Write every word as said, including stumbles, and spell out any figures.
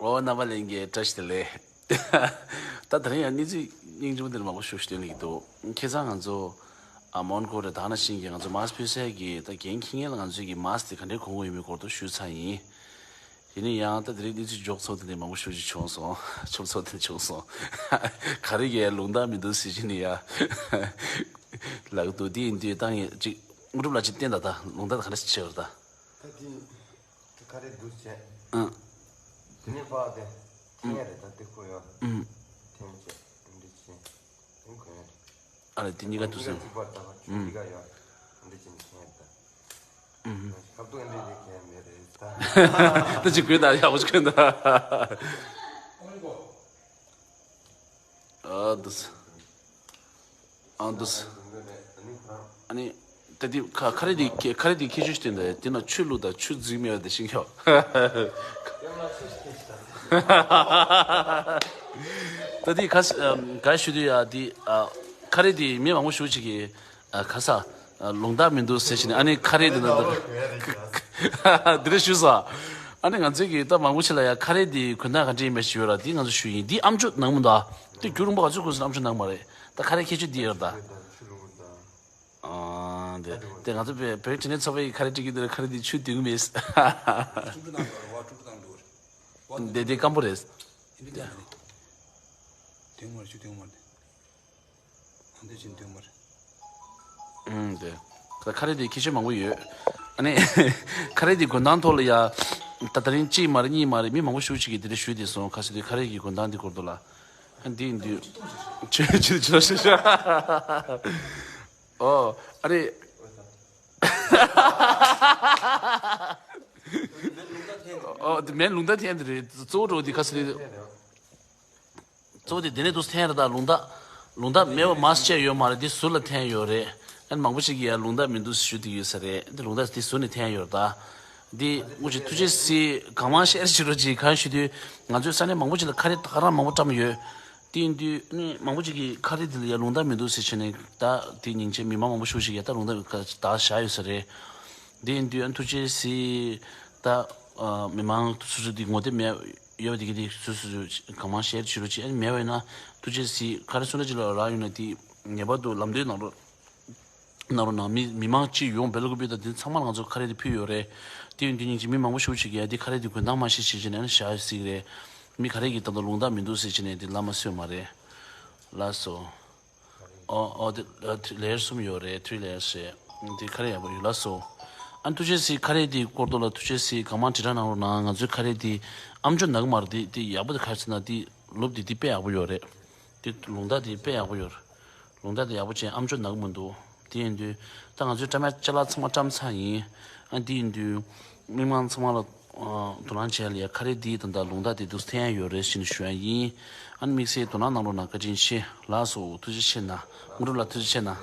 ཨོ་རྣམ་པ་ལྷན་རྒྱས་བཀྲ་ཤིས་བདེ་ལེགས། ད་དེ་རིང་ཡང་གནས་ཚུལ་སྙིང་རྗེ་པོ་འདིར་མང་པོ་ཞུ་ཞུ་འདོད་ཀྱི་འདུག་ཁ་སང་ང་ཚོ་ཨ་མོན་གྷོ་རེད། ད་ནང་བཞིན་གྱི་ང་ཚོ་མཱས་ཕུལ་སའི་གི་ད་འགན་འཁྱེར་མཁན་ལ་ང་ཚོས་ཀྱི་མཱས་དེ་ག་འདྲའི་གོན་དགོས་ཡོད་མེད་སྐོར་དུ་ཞུས་ཚར་ཡིན། ཡིན་ན་ཡང་ད་དེ་རིང་གནས་ཚུལ་འཇོག་ཚོགས་དེ་འདྲ་མང་པོ་ཞུ་རྒྱུ་བྱུང་སོང་། ཆུབ་ཚོགས་དེ་འདྲ་བྱུང་སོང་། ག་རེ་གས་ལུང་བསྟན་མི་འདུག་ཟེར་གྱི་ནི་ཡ། ལག་ཏུ་དེ་ཡིན་དུས་ད་ངས་ཅིག་དངོས་གྲུབ་ལ་ཅིག་བསྟན་ད། ད་ལུང་བསྟན་ག་འདྲ་ཞིག་བྱས་པ་རེད་ད། ད་དེ་དེ་ག་རེ་འདུག་བྱས། ཨང་། དེ་ནས་ཕར་དེ་འཐེན་ཡ་རེད། ད་དེ་ཁོ་ཡ་ཨང་། འཐེན་བྱས་འདི་འདྲ་བྱས། འཐེན་གོ་ཡ་རེད། ཨ་ལས་དེ་གཉིས་ཀ་འདུག་སེ། གཅིག་པར་ད་ཁ་ཆུ་འདི་ག་ཡ་འདི་བྱས་འཐེན་ཡ་རེད་ད། ཨང་། ཁབ་ཏུ་འདི་འདི་གས་མེད་རེད་ད། ད་ཅིག་གོན་ད། ཡག་པོ་ཞིག་གོན་ད། ཨ་འདུག་སེ། ཨ་འདུག་སེ། ཨ་ནི། ད་དེ་ཁ་ཁ་རས་དེ་ཁ་ཁ་རས་དེ་ཁྱེར་ཆོག་ཤི་དེ་འདྲ་དེ་ན་ཆུ་བླུགས་དང་ཆུ་འཛིན་མེད་པ་དེ་ཤིང་ཁྱོག་ད་དེ་ཁ་ས་ག་ཞུ་དུས་ཡ་དེ་ཨ་ཁ་རས་དེ་མི་མང་པོ་ཞུ་ཅིག་གིས་ཨ་ཁ་ས་ཨ་ལུང་བསྟན་མི་འདུག་ཟེར་བྱས་ནས། ཨ་ནི་ཁ་རས་དེ་ན་འདུག་དེ་འདྲ་ཞུས་སོང་། ཨ་ནི་ང་ཚོས་ཀྱིས་ད་མང་པོ་ཞིག་ལ་ཡ་ཁ་རས་དེ་གོན་སྟངས་ག་འདྲ་ཡིན་པ་ཞུས་ཡོད་ར། དེ་ང་ཚོ་ཞུས་ཡིན། དེ་ཨ་མཆོག་ནང་མི་འདུག་ཨ། དེ་རྒྱུན་རིང་པོ་ག་ཚོད་གོན་སོང་ཨ་མཆོག་ནང་མ་རེད། ད་ཁ་རས་ཁྱེར་ཆོག་དེ་ཡོད་ར་ད། ཨ་དེ་དེ་ང་ཚོ་བོད་བོད་འབྲས་ནད་ཚོགས་པའི་ཁ་རས་སྤྲད་ཀྱི་འདུག་ར། ཁ་རས་དེ་ཆུ་འདུག་མེད། ཀྲུག་ཀྲུག་བཏང་འགྲོ་ར། བ་ཀྲུག་ཀྲུག་བཏང་འགྲོ་ར། དེ་དེ་སྐམ་པོ་རེད། ཡིན་འདི་དེ་མ་རེད། དེ་མ་རེད། ཆུ་དེ་མ་རེད། ཨ་འདི་ཅིན་དེ་མ་རེད། ཨང་དེ། ད་ཁ་རས་དེ་ཁྱད་ཆོས་མང་པོ་ཡོད། ཨ་ནི་ཁ་རས་དེ་གོན་སྟངས་ཐོག་ལ་ཡ། ད་དེ་རིང་གཅིག་མ་རེད་གཉིས་མ་རེད། མི་མང་པོ་ཞེ་པོ་ཅིག་གིས་དེ་འདྲ་ཞུས་བསྡད་སོང་། ཁ་སང་དེ་ཁ་རས་ཀྱི་གོན་སྟངས་དེ་སྐོར་དུ་ལ། ཨ་འདི་ཡིན་དུས། ཆུ་ཆུ་ཆུ་ཆུ། ཨོ། ཨ་རེ། ཨོ་དེ་མེད། ལུང་བསྟན་འཐེན་དེ་རེད། གཙོ་བོ་འགྲོ་དེ་ཁ་སང་དེ། གཙོ་བོ་དེ་དེ་ནས་འདུག་འཐེན་རེད་ད། ལུང་བསྟན། ལུང་བསྟན་མེད་པ་མ་བྱས་ཡོད་མ་རེད། འདི་ཟུར་ལ་འཐེན་ཡོད་རེད། ཨ་ནི་མང་པོ་ཞིག་གིས་ཡང་ལུང་བསྟན་མི་འདུག་ཞུ་དེ་ཡོད་ས་རེད། འདི་ལུང་བསྟན་འདི་ཟུར་ནས་འཐེན་ཡོད་རེད་ད། འདི་དངོས་གཞི་ཐུགས་རྗེ་གཟིགས། གང་མང་ཤེར་བྱེད་རོགས་གྱིས། གང་ཞུ་དུས་ང་ཚོའི་ས་གནས་མང་པོ་ཞིག་ལ་ཁ་རས་ད་ག་རང་མང་པོ་བཀྲམ་ཡོད། དེ་ཡིན་དུས་ཨ་ནི་མང་པོ་ཞིག་གིས་ཁ་རས་འདི་ལ་ཡང་ལུང་བསྟན་མི་འདུག་ཟེར་བྱས་ནས། ད་དེ་སྙིང་རྗེ། མི་མང་མང་པོ་ཞིག་ཡང་ད་ལུང་བསྟན་ད་བཞག་ཡོད་ས་རེད། དེ་ཡིན་དུས་ཨ་ནི་ཐུགས་རྗེ་གཟིགས། ད་ཨ་མི་མང་སོ་སོ་དེ་ངོ་དེབ་མེད། ཡོད་པ་དེ་ག་དེ་སོ་སོ་སོ་གང་མང་ཤེར་བྱེད་རོགས་གྱིས། ཨ་ནི་མེད་པ་ཡིན་ན་ཐུགས་རྗེ་གཟིགས། ག་རེ་སུ་འདྲ་ཅིག་ལ་རག་ཡོད་ན་དེ་ངེས་པར་དུ་ལམ་སྟོན་གནང་རོགས། གནང་རོགས་གནང་། མི་མི་མང་སྤྱི་ཡོངས་བོད་ལ་གུས་པའི་དང་དེ་ཚང་མ་ལ་ང་ཚོ་ཁ་རས་དེ་ཕུལ་ཡོད་རེད། དེ་ཡིན་དུས་སྙིང་རྗེ། མི་མང་པོ་ཞེ་པོ་ཅིག་གིས་ཡ་དེ་ཁ་རས་དེ་གོན་སྟངས་མ་ཤེས་བྱས་བྱས་ནས་ཨ་ནི་བཞག་ཡོད་སྲིད་ཀྱི་རེད། མི་ག་རེ་གིས་ད་ལྟ་ལུང་བསྟན་མི་འདུག་ཟེར་བྱས་ནས་དེ་ལབ་མ་སྲིད་པ་མ་རེད། ལགས་སོ། ཨོ་ཨོ་དེ་ལེ་ཡར་གསུམ་ཡོད་རེད། ཐི་རི་ལེ་ཡར་ཟེར། དེ་ཁ་རས་ཡག་པོ་ཡོད། ལགས་སོ། ཨ་ཐུགས་རྗེ་གཟིགས། ཁ་རས་དེ་སྐོར་དུ་ལ་ཐུགས་རྗེ་གཟིགས། གང་མང་དྲིལ་བསྒྲགས་གནང་རོགས་གནང་། ང་ཚོའི་ཁ་རས་དེ་ཨ་མཆོག་ནག་མ་རེད། དེ་དེ་ཡག་པོ་དེ་ག་རེ་ཟེར་ན་དེ་ལུགས་དེ་དེ་དཔེ་ཡག་པོ་ཡོད་རེད། དེ་ལུང་བསྟན་དེ་དཔེ་ཡག་པོ་ཡོད་རེད། ལུང་བསྟན་དེ་ཡག་པོ་བྱས། ཨ་མཆོག་ནག་མི་འདུག་དེ་ཡིན་དུས་ད་ང་ཚོའི་བཀྲམ་ཡག་ཅ་ལག་ཚང་མ་བཀྲམ་ཚར་ཡིན། ཨ་དེ་ཡིན་དུས་མི་མང་ཚང་མ་ལ་ཨ་དོ་སྣང་བྱས་ལ་ཡ་ཁ་རས་དེ་ད་ལྟ་ལུང་བསྟན་དེ་འདུག་འཐེན་ཡག་ཡོད་རེད་ཟེར་ནས་ཞུ་ཡག་ཡིན། ཨ་ནི་དམིགས་བསལ་དོ་སྣང་གནང་རོགས་གནང་། བཀའ་དྲིན་ཆེ། ལགས་སོ། ཐུགས་རྗེ་ཆེ་གནང་། དངོས་གྲུབ་ལགས་ཐུགས་རྗེ་ཆེ་གནང་།